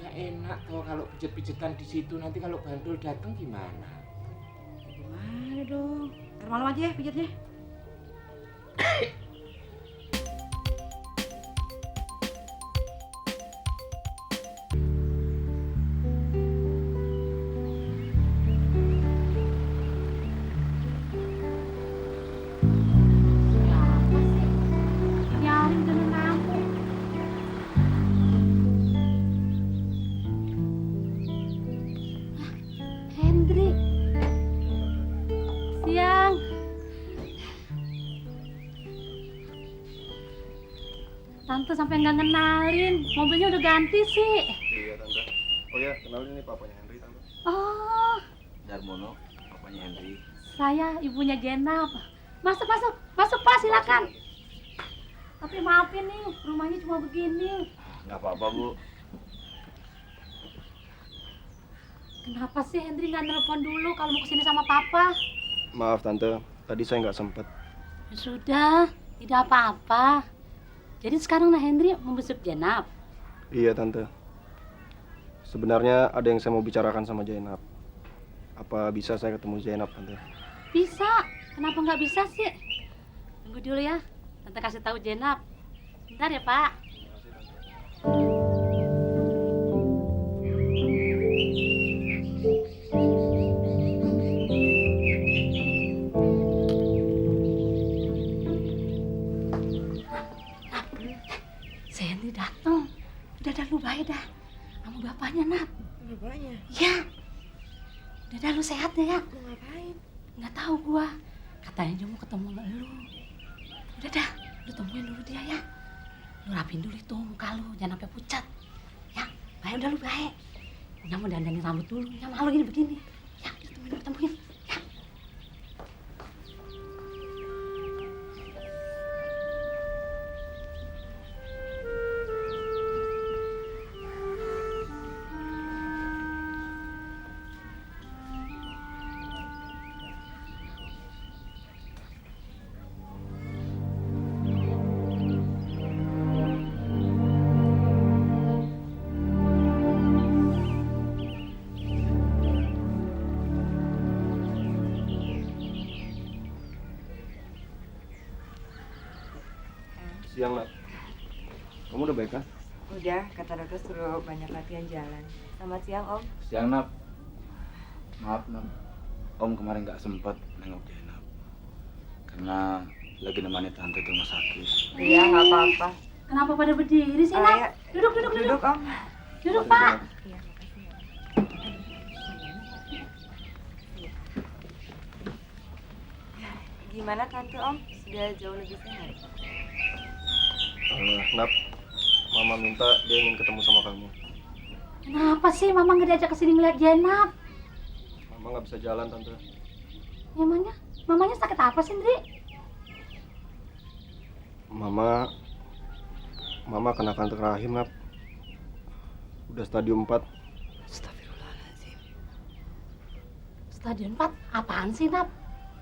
Nggak enak toh kalau pijet-pijetan di situ, nanti kalau bandul datang gimana? Gimana dong? Ntar malam aja ya pijetnya. Siapa sih? Nyaring dengan lampu. Hendrik. Siang. Tante sampai nggak ngenalin. Mobilnya udah ganti sih. Iya tante. Oh ya, kenalin ini papanya Henry tante. Oh, Darmono, papanya Henry. saya ibunya Jenab. Masuk, masuk. Masuk, Pak, silakan. Tapi maafin nih, rumahnya cuma begini. Nggak apa-apa, Bu. Kenapa sih Hendri nggak nelpon dulu kalau mau kesini sama Papa? Maaf tante, tadi saya nggak sempet. Ya sudah, tidak apa-apa. Jadi sekarang nah Hendri membesuk Jenab. Iya tante. Sebenarnya ada yang saya mau bicarakan sama Zainab. Apa bisa saya ketemu Zainab tante? Bisa, kenapa nggak bisa sih? Tunggu dulu ya, Tante kasih tahu Jenab. Bentar ya Pak. Si Hendri datang. Udah dah lu baik dah. Sama bapaknya, Nat. Bapaknya? Iya. Udah dah lu sehat deh ya. Mau ngapain? Nggak tahu gua. Katanya dia mau ketemu sama lu. Udah dah, lu temuin dulu dia ya. Lu rapin dulu itu muka lu, jangan sampai pucat. Ya, baik udah lu baik. Nya mau dandanin rambut dulu, nya malu gini begini. Ya, lu temuin. Ya. Siang Nat. Kamu udah baik kan? Udah, kata dokter suruh banyak latihan jalan. Selamat siang, Om. Siang, Nap. Maaf, Nap. Om kemarin nggak sempat nengok Zainab. Karena lagi nemani tante ke rumah sakit. Iya, nggak apa-apa. Kenapa pada berdiri sih, Ah, Nat? ya. Duduk, duduk, duduk. Duduk, Om. Duduk, Mari, Pak. Zainab. Iya, makasih. Gimana Tante, Om? Sudah jauh lebih sehat? Nat, Mama minta dia ingin ketemu sama kamu. Kenapa sih Mama nggak diajak ke sini ngeliat Jenab? Mama nggak bisa jalan tante. Emangnya? Mamanya sakit apa sih, Ndri? Mama kena kanker rahim Nat. Udah stadium 4. Astagfirullahaladzim. Stadion 4? Apaan sih, Nap?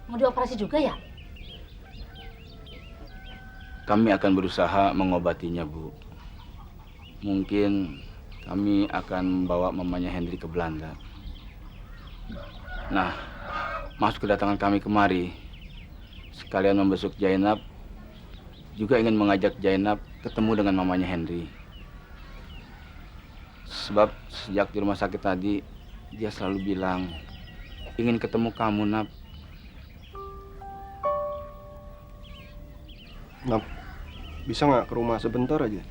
Mau dioperasi juga ya? Kami akan berusaha mengobatinya, Bu. Mungkin kami akan membawa mamanya Henry ke Belanda. Nah, maksud kedatangan kami kemari, sekalian membesuk Zainab, juga ingin mengajak Zainab ketemu dengan mamanya Henry. Sebab sejak di rumah sakit tadi, dia selalu bilang, ingin ketemu kamu, Nap. Nat, bisa nggak ke rumah sebentar aja?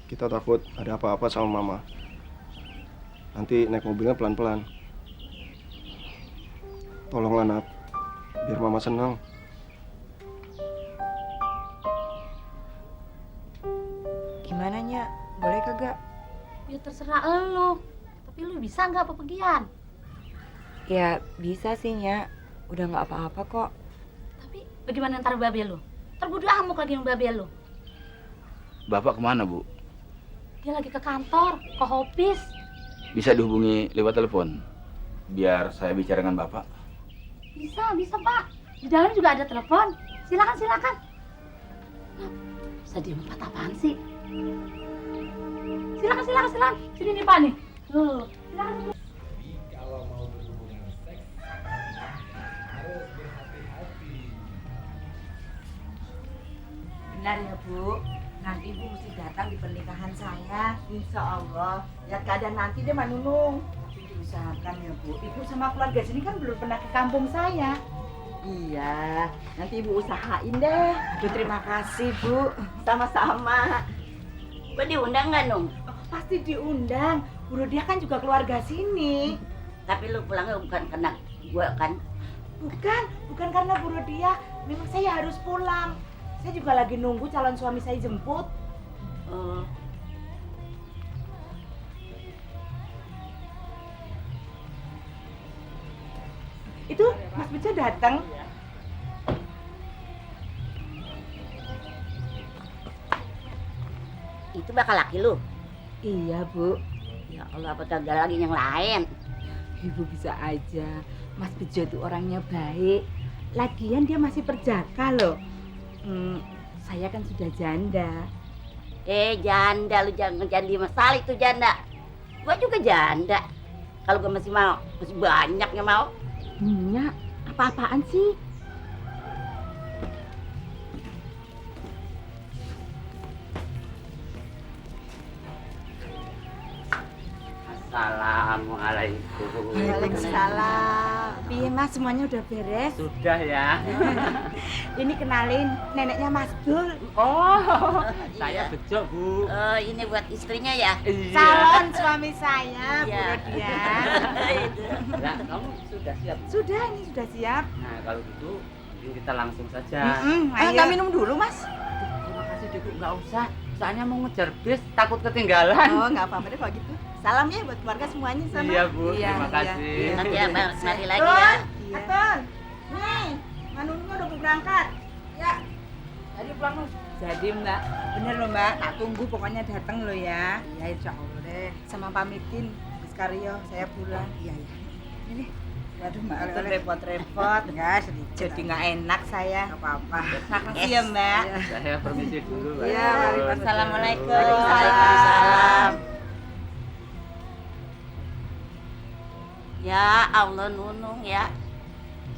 Kita takut ada apa-apa sama Mama. Nanti naik mobilnya pelan-pelan. Tolonglah Nat, biar Mama senang. Gimana, Nya? Boleh kagak? Ya terserah elu. Tapi lu bisa nggak bepergian? Ya, bisa sih, Nya. Udah nggak apa-apa kok. Tapi bagaimana ntar babe lu? Terbodoh amuk lagi yang babe lu. Bapak kemana, Bu? Dia lagi ke kantor, ke office. Bisa dihubungi lewat telepon, biar saya bicara dengan Bapak. Bisa, bisa Pak. Di dalam juga ada telepon. Silakan, silakan. Nap, stadion 4 apaan sih? Silakan, silakan. Sini nih Pak nih. Tuh, silakan. Kalau mau berhubungan seks harus berhati-hati. Benar ya Bu, nanti Ibu mesti datang di pernikahan saya. Insya Allah. Ya keadaan nanti deh Mbak Nunung. Diusahakan ya Bu. Ibu sama keluarga sini kan belum pernah ke kampung saya. Iya, nanti Ibu usahain deh. Aduh terima kasih Bu. Sama-sama. Gue diundang nggak, Nung? Oh, pasti diundang. Bu Rodia kan juga keluarga sini. Tapi lu pulangnya bukan karena gue kan? Bukan karena Bu Rodia. Memang saya harus pulang. Saya juga lagi nunggu calon suami saya jemput. Itu Mas Bejo datang. Itu bakal laki lu? Iya Bu. Ya Allah, apa kagak lagi yang lain? Ibu bisa aja. Mas Bejo itu orangnya baik. Lagian dia masih perjaka loh. Saya kan sudah janda. Janda, lu jangan jadi masalah itu janda. Gua juga janda. Kalau gua masih mau, masih banyak yang mau. Nya, apa-apaan sih? Assalamualaikum. Waalaikumsalam. Piye Mas, semuanya udah beres? Sudah ya. Ini kenalin neneknya Mas Dul. Oh, Iya. saya Bejo, Bu. Ini buat istrinya ya? Calon suami saya, Bu Iya. Rodia. Ya, kamu sudah siap. Sudah, ini sudah siap. Nah, kalau gitu mungkin kita langsung saja. Ayo. Nggak minum dulu Mas? Terima kasih, Deku. Nggak usah. Soalnya mau ngejar bis, takut ketinggalan. Oh, nggak apa-apa deh kalau gitu. Salam ya buat keluarga semuanya di sana. Iya, Bu. Iya, Terima iya. kasih. Nanti ya, mari lagi ya. Iya. Aton, nih, Manunnya udah mau berangkat. Ya, jadi pulang lu. Jadi Mbak, bener loh Mbak, tak tunggu pokoknya datang lo ya. Iya insya Allah deh. Sama pamitin, Mas Karyo, saya pulang. Iya, iya. Ini, waduh Mbak, repot-repot. Enggak, sedikit. Jadi nggak enak saya. Nggak apa-apa. Makasih ya Mbak. Saya permisi dulu, Mbak. Iya, Assalamualaikum. Waalaikumsalam. Ya Allah, Nunung ya.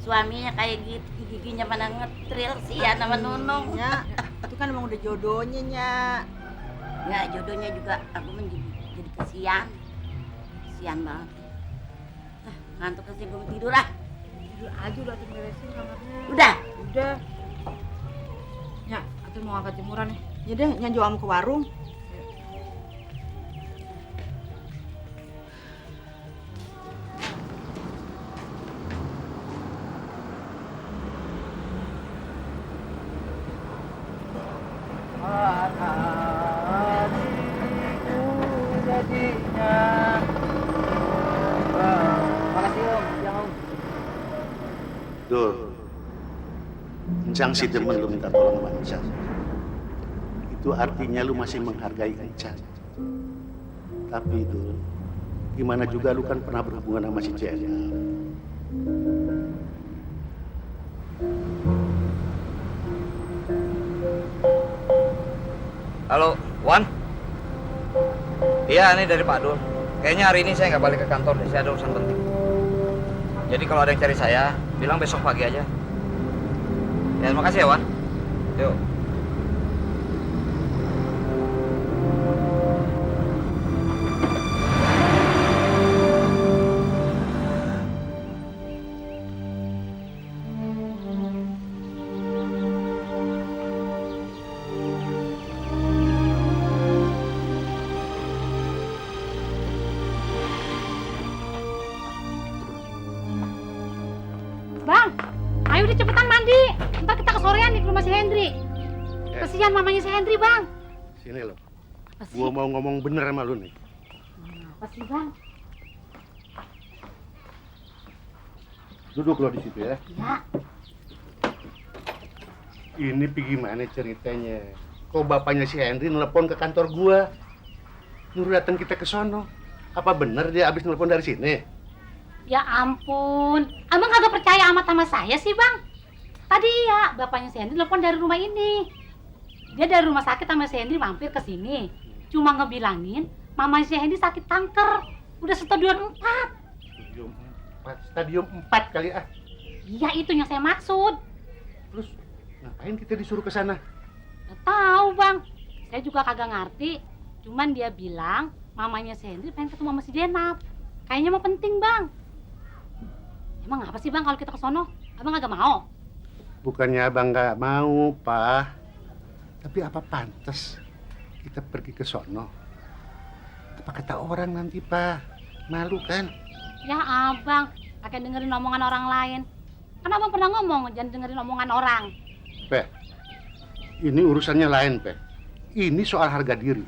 Suaminya kayak gitu, giginya mana ngetril sih ya nama Nunung. Ya, itu kan emang udah jodohnya, Nya. Ya jodohnya juga aku jadi kasihan. Kasihan banget. Ngantuk sih, gue mau tidur ah. Tidur aja udah tinggal beresin kamarnya. Udah. Udah. Nya, aku mau angkat jemuran nih. Ya deh, Nya jual ke warung. Dul, Encang si demen lu minta tolong sama Encang. Itu artinya lu masih menghargai Encang. Tapi Dul, gimana juga lu kan pernah berhubungan sama si Jenna. Halo, Wan? Iya, ini dari Pak Dul. Kayaknya hari ini saya nggak balik ke kantor deh, saya ada urusan penting. Jadi kalau ada yang cari saya, bilang besok pagi aja. Ya, terima kasih ya, Wan. Yuk. Bang, ayo deh cepetan mandi. Ntar kita kesorean nih ke rumah si Hendri. Kesian mamanya si Hendri, Bang. Sini lo, Apa sih? gua mau ngomong bener sama lu nih. Apa sih, Bang? Duduk lo di situ ya. Ya, Ini gimana ceritanya? Kok bapaknya si Henry nelpon ke kantor gua? Nyuruh datang kita ke sono. Apa bener dia abis nelpon dari sini? ya ampun. Abang kagak percaya amat sama saya sih, Bang. Tadi ya, bapaknya si Hendri telepon dari rumah ini. Dia dari rumah sakit sama si Hendri mampir ke sini. Cuma ngebilangin, Mama si Hendy sakit kanker. Udah stadium 4. Stadium 4 kali ah. Iya itu yang saya maksud. Terus ngapain kita disuruh ke sana? Nggak tahu bang. Saya juga kagak ngerti. Cuman dia bilang mamanya si Hendy pengen ketemu sama si Jenap. Kayaknya mau penting bang. Emang apa sih bang kalau kita ke sono? Abang kagak mau? Bukannya abang nggak mau, Pak. Tapi apa pantas kita pergi ke sono? Apa kata orang nanti, Pak? Malu kan? Ya abang, pakai dengerin omongan orang lain. Kan abang pernah ngomong jangan dengerin omongan orang. Pe, ini urusannya lain, Pe. Ini soal harga diri.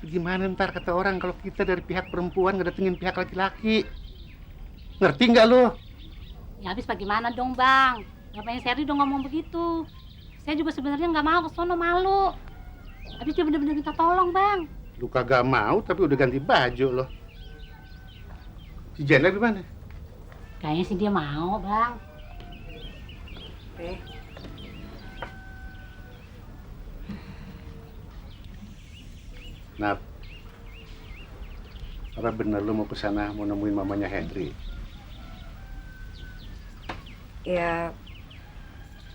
Gimana ntar kata orang kalau kita dari pihak perempuan ngedatengin pihak laki-laki? Ngerti nggak lo? Ya habis bagaimana dong bang? Ngapain Seri dong ngomong begitu? Saya juga sebenarnya nggak mau ke sono, malu. Habis dia bener-bener minta tolong bang. Lu kagak mau tapi udah ganti baju lo. Si Jena gimana? Kayaknya sih dia mau bang. Be, Nap, apa bener lu mau ke sana mau nemuin mamanya Henry? ya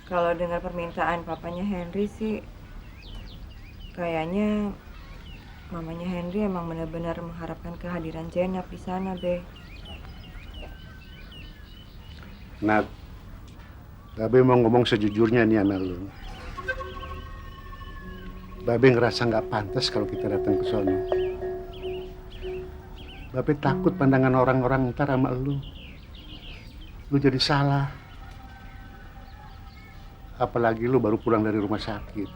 kalau dengar permintaan papanya Henry sih, kayaknya mamanya Henry emang benar-benar mengharapkan kehadiran Jenap di sana, Be. Nap, Babe mau ngomong sejujurnya nih sama lu. Babe ngerasa nggak pantas kalau kita datang ke sono. Babe takut pandangan orang-orang ntar sama lu. Lu jadi salah. Apalagi lu baru pulang dari rumah sakit.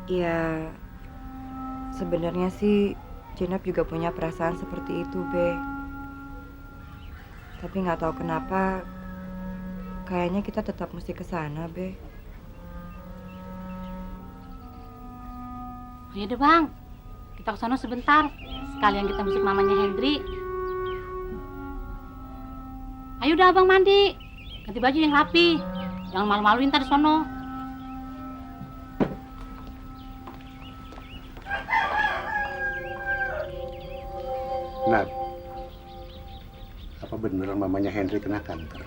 Ya, sebenarnya sih Jenap juga punya perasaan seperti itu, Be. Tapi nggak tahu kenapa, kayaknya kita tetap mesti ke sana, Be. Oh iya deh bang, kita ke sono sebentar. Sekalian kita besok mamanya Hendri. Ayo udah abang mandi, ganti baju yang rapi. Jangan malu-maluin ntar di sono. Nat, apa beneran mamanya Henry kena kanker?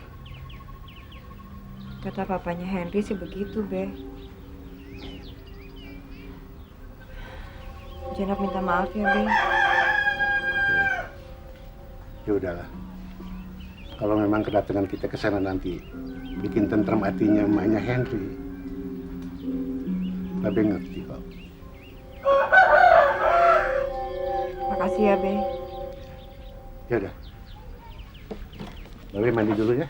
Kata papanya Henry sih begitu, Be. Jenap minta maaf ya, Be. Ya udahlah. Kalau memang kedatangan kita ke sana nanti bikin tentram hatinya emaknya Henry, Babe ngerti kok. Makasih ya, Be. Ya udah. Babe mandi dulu ya.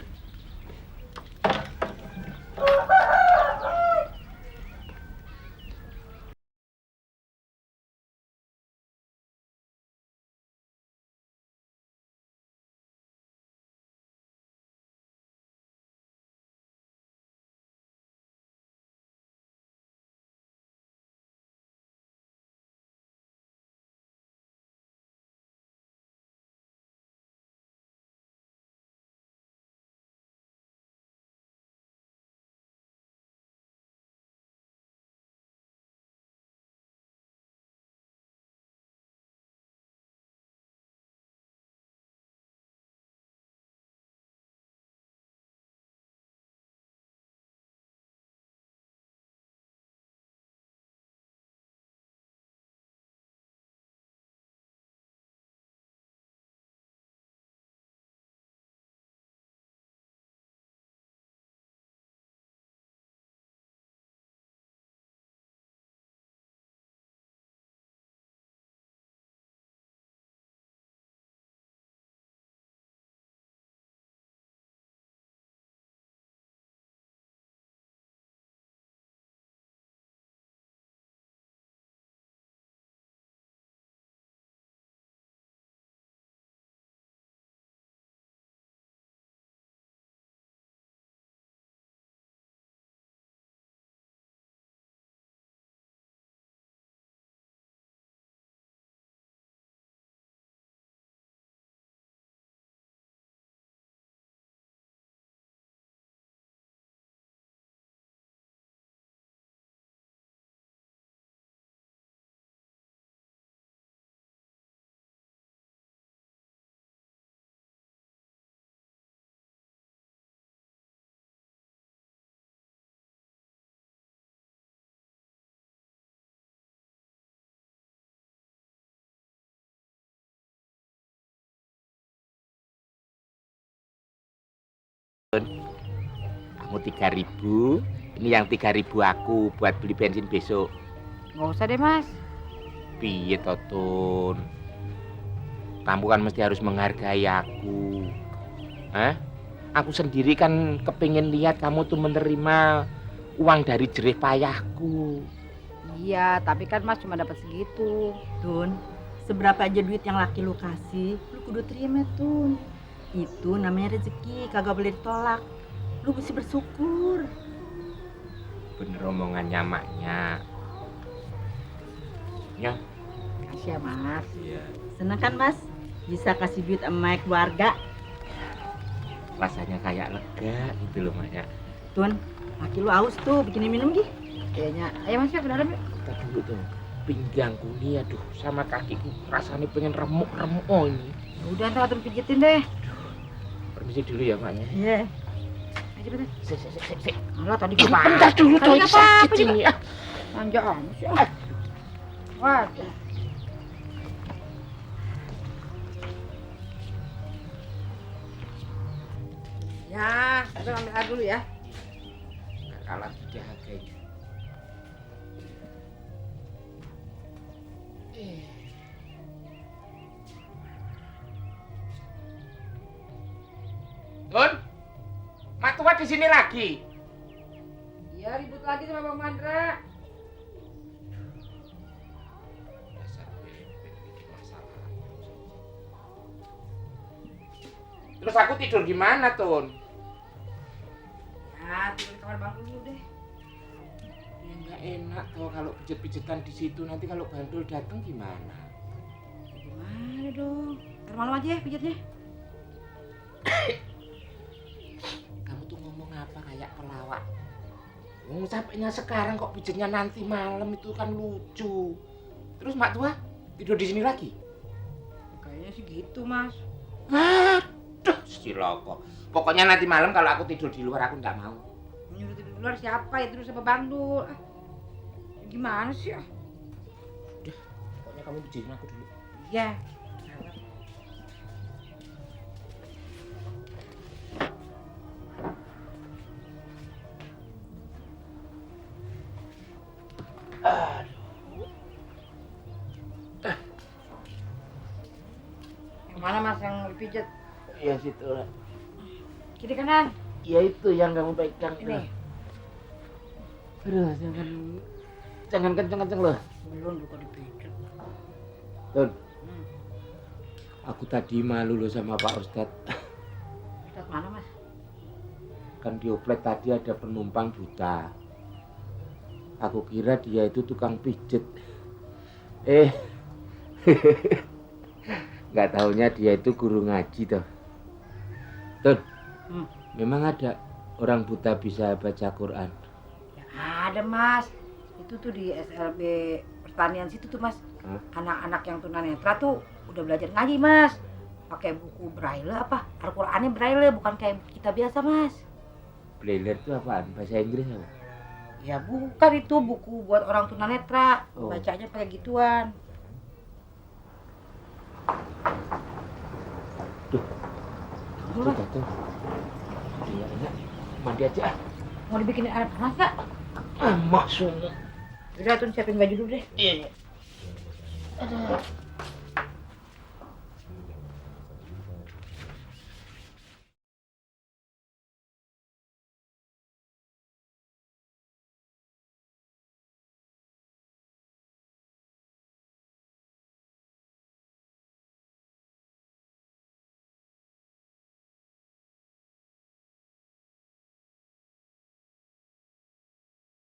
Mau 3.000, ini yang 3.000 aku buat beli bensin besok. Nggak usah deh, Mas. Piye toh, Tun? Kamu kan mesti harus menghargai aku. Hah? Aku sendiri kan kepingin lihat kamu tuh menerima uang dari jerih payahku. Iya, tapi kan Mas cuma dapat segitu. Tun, seberapa aja duit yang laki lu kasih, lu kudu terima, Tun. Itu namanya rezeki, kagak boleh ditolak. Lu mesti bersyukur. Bener omongannya maknya. Ya. Kasih ya, Mas. Iya. Seneng kan, Mas? Bisa kasih duit sama keluarga. Rasanya kayak lega gitu loh, maknya. Tun, laki lu aus tuh, bikinin minum Gi. Kayaknya, ayo Mas ya ke dalam yuk. Kita dulu tuh. Pinggangku nih, aduh, sama kakiku rasanya pengen remuk-remuk ini. Udah ntar Tun pijitin deh. Permisi dulu ya, maknya. Iya. Ayo cepetan. Sik. Alah tadi gue Bentar dulu, Tadi coy, nggak sakit apa-apa ini ya. Manja amat sih. Waduh. Ya, kita ambil air dulu ya. Nggak kalah dijaga ini. Tun, Mak Tua di sini lagi. Iya, ribut lagi sama Bang Mandra. Dasar bebek bikin masalah. Terus aku tidur gimana, Tun? Ya, tidur di kamar Bang dulu deh. Ya nggak enak tuh kalau pijet-pijetan di situ. Nanti kalau bandul datang gimana? Gimana dong? Ntar malam aja ya pijatnya. Kamu tuh ngomong apa kayak pelawak? Ngomong capeknya sekarang kok pijetnya nanti malam, itu kan lucu. Terus Mak Tua tidur di sini lagi? Kayaknya sih gitu, Mas. Aduh, si Loko. Pokoknya nanti malam kalau aku tidur di luar aku nggak mau. Nyuruh tidur di luar siapa? Ya tidur sama Bang Dul. Gimana sih? Udah, pokoknya kamu pijetin aku dulu. Iya. Yang mana Mas yang dipijat? Iya situ lah. Kiri kanan. Ya itu yang kamu pegang. Ini. Aduh, jangan kenceng-kenceng loh. Belum juga dipijat. Tun, aku tadi malu loh sama Pak Ustadz. Ustadz mana Mas? Kan di oplet tadi ada penumpang buta. Aku kira dia itu tukang pijet. Nggak taunya dia itu guru ngaji toh. Tun, memang ada orang buta bisa baca Quran? Ya, ada Mas. Itu tuh di SLB pertanian situ tuh Mas. Anak-anak yang tunanetra tuh udah belajar ngaji Mas. Pakai buku braille apa? Al-Qur'annya braille, bukan kayak kita biasa Mas. Braille itu apaan? Bahasa Inggris apa? Ya bukan, itu buku buat orang tunanetra. Oh. Bacanya pakai gituan. Tuh, dia enak. Mandi aja. Mau dibikinin air panas gak? Masuk. Udah tuh siapin baju dulu deh. Iya. Aduh.